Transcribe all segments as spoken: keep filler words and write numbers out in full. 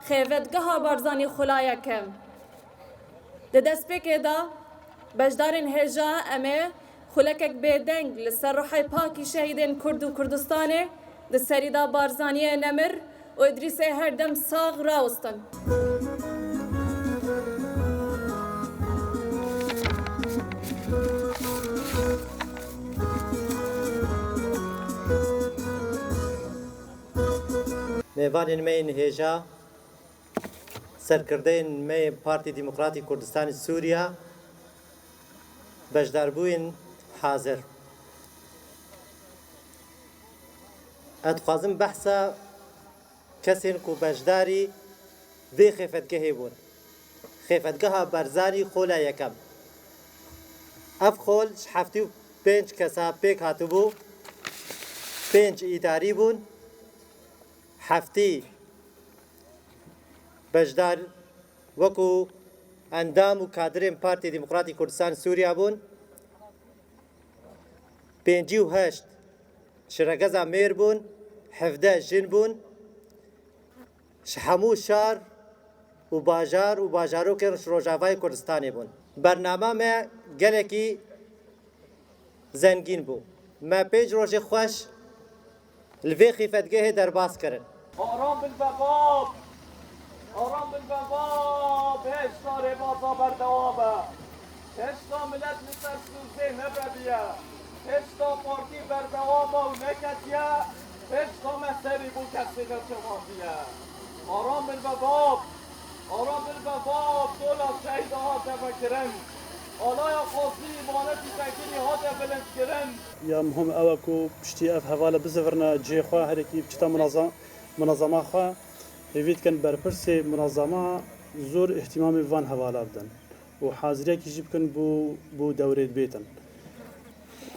Xêfetgeha Barzanî xula yekem. Di destpêkê de beşdarên hêja em ê xulekek bêdeng li ser ruhê pakî şehîdên Kurd û Kurdistanê di serî de Barzaniyê nemir û Îdrîsê her dem sax rawestin. Mêvanên me yên hêja, serkirdeyên me yên Partî Demokratî Kurdistanê Sûriya, beşdarbûyên hazir. Ez dixwazim behsa kesên ku beşdarî vê xêfetgehê bûn. Xêfetgeha Barzanî xola yekem. Ev xol ji heftê û pênc kesa pêk hatibû, pênc îdarî bûn, heftê beşdar wekû endam û kadirên Partî Demokratî Kurdistan Sûriya bûn, pêncî û heşt şiregeza mêr bûn, hevdeh jin bûn, ji hemû şar û bajar û bajarokên ji Rojavayê Kurdistanê bûn. Bernama me gelekî zengîn bû. Me pênc rojê xweş li vê xîfetgehê derbas kirin. Aram bin bebab, aram bin bebab, hêşta rêbaza berdewam e. Hêşta milet li ser sûzê nebebiye. Hêşta partî berdewam e û neketiye. Hêşta me serî bo kesê neçevandiye. Aram bin bebab, aram bin bebab, dola şehîda hate vekirin. Alaya xwezî îmanetî vekirî hate bilindkirin. Ya muhim ew e ku piştî ev hevala bizivirine cihê xwe, herekî biçite munaza-, munazama xwe. Hêvî dikin berpirsê munazama zor îhtîmamê van hevala bidin û haziriyekî jî bikin bo, bo dewrê dibêtin.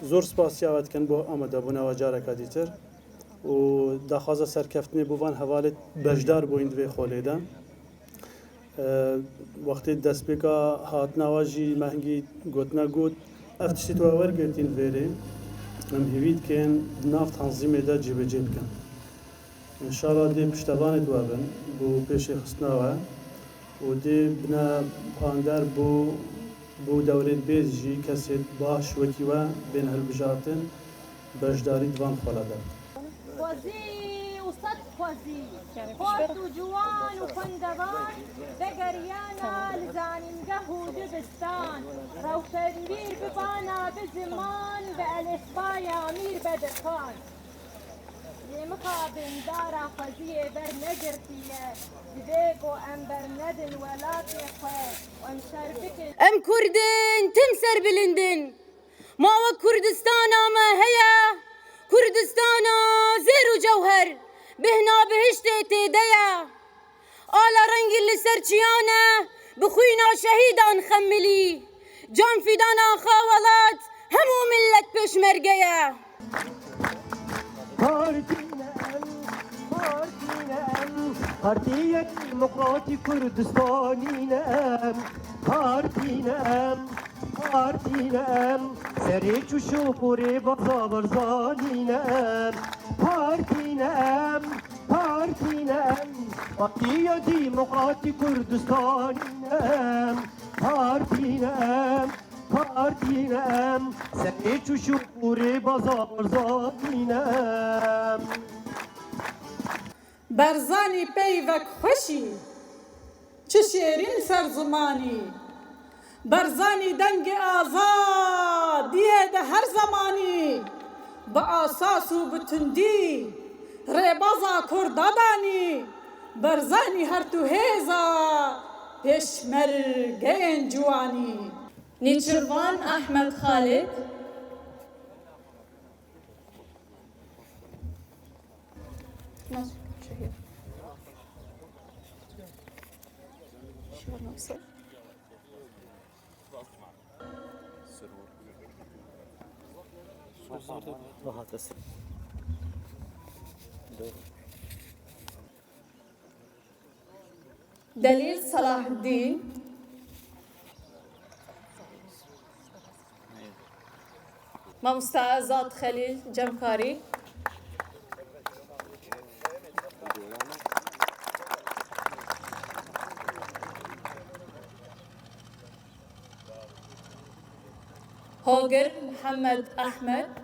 Zor spasiya we dikin bo amadebûna we careke dîtir û daxwaza serkeftinê bo van hevalê beşdar bûyîn di vê xolê de. E, wextê destpêka hatina we jî me hingî gotina got, ev tiştê tu we wergirtîn vêrê, em hêvî dikin di nav tanzîmê de cêbecê bikin. Înşallah dê piştevanê tu we bin bo pêşêxistina we û dê bine pander bo, bo dewrê dibê jî kesê baş wekî we bên hilbijartin, beşdarî di van xwela de. Xwezî û sed xwezî, xort û ciwan û xwendevan vegeriyana li zanîngeh û dibistan. Rewşenbîr bibana bi ziman, bi elîfbaya Mîr Bedirxan. Lê mixabin dara xweziyê bernegirtiye, divê ku em bernedin welatê xwe û em şer bikin. Em Kurd in, tim serbilind in. Ma wek Kurdistana me heye, Kurdistana zêr û cewher, bihna bihiştê tê de ye. Ala rengî li ser çiyan e, bi xwîna şehîdan xemilî. Can fîdana xwe welat, hemû millet pêşmerge ye. Partî ne em, partî ne em, Partiya Demokratîk Kurdistanî ne em. Partî ne em, partî ne em, serê çûşok û rêbaza Barzanî ne em. Partî ne em, partî ne em, Partiya Demokratîk Kurdistanî ne em. Partî ne em, partî ne em, serê çûşok û rêbaza Barzanî ne em. Barzanî peyvek xweşî, çi şêrîn ser zimanî. Barzanî dengê azadiyê de her zemanî, bi asas û bi tundî rêbaza Kurda danî. Barzanî her tu hêza pêşmergeyên ciwanî. Nîçirvan Ahmed Xalid. Delîl Selaheddîn. Mamoste Azad Xelîl Cemkarî. Agir Mihemed Ehmed.